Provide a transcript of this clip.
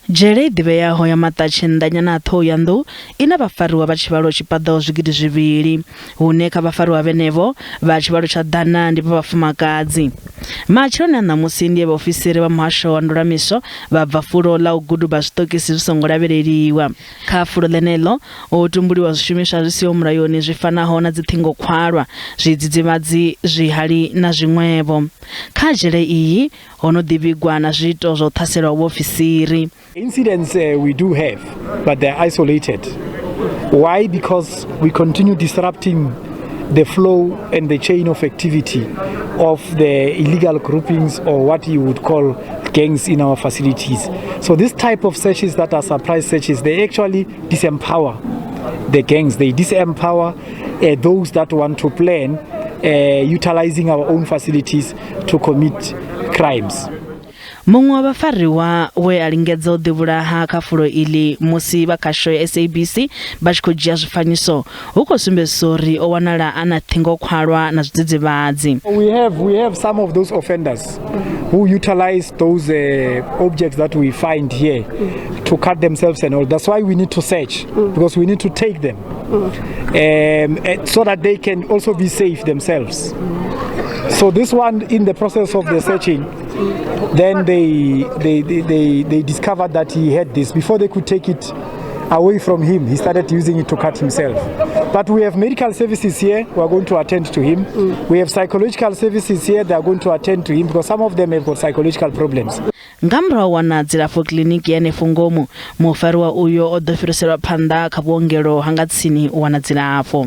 Dzhele i ḓivheaho ya Maṱatshe nnḓanyana ha Ṱhohoyanḓou i na vhafariwa vha tshivhalo tshi paḓaho 2000, hune kha vhafariwa vhenevho vha tshivhalo tsha ḓana ndi vha vhafumakadzi. Matsheloni a ṋamusi ndi he vhaofisiri vha muhasho wa ndulamiso vha bva fulo ḽa u guduba zwiṱokisi zwi songo lavheleliwa. Kha fulo ḽeneḽo, ho tumbuliwa zwishumiswa zwi siho mulayoni zwi fanaho na dziṱhingokhwalwa, zwidzidzivhadzi, zwihali na zwiṅwevho. Kha dzhele iyi, Ho no ḓi vhigwa na zwiito zwa u ṱhaselwa ha vhaofisiri. Incidents we do have, but they're isolated. Why? Because we continue disrupting the flow and the chain of activity of the illegal groupings or what you would call gangs in our facilities. So this type of searches that are surprise searches, they actually disempower the gangs. They disempower those that want to plan utilizing our own facilities to commit crimes. Muṅwe wa vhafariwa we a lingedza u ḓivhulaha kha fulo iḽi musi vha khasho ya SABC vha tshi khou dzhia zwifanyiso hu khou sumbedzisa uri o wanala a na ṱhingokhwalwa na zwidzidzivhadzi. We have some of those offenders who utilize those objects that we find here to cut themselves and all. That's why we need to search, because we need to take them so that they can also be safe themselves. So this one, in the process of the searching, then they discovered that he had this. Before they could take it away from him, he started using it to cut himself. But we have medical services here who are going to attend to him. We have psychological services here that are going to attend to him because some of them have got psychological problems. Nga murahu wana dzilafho kiḽiniki henefho ngomu, mufariwa uyo o ḓo fhiriselwa phanḓa kha vhuongelo ha nga tsini u wana dzilafho.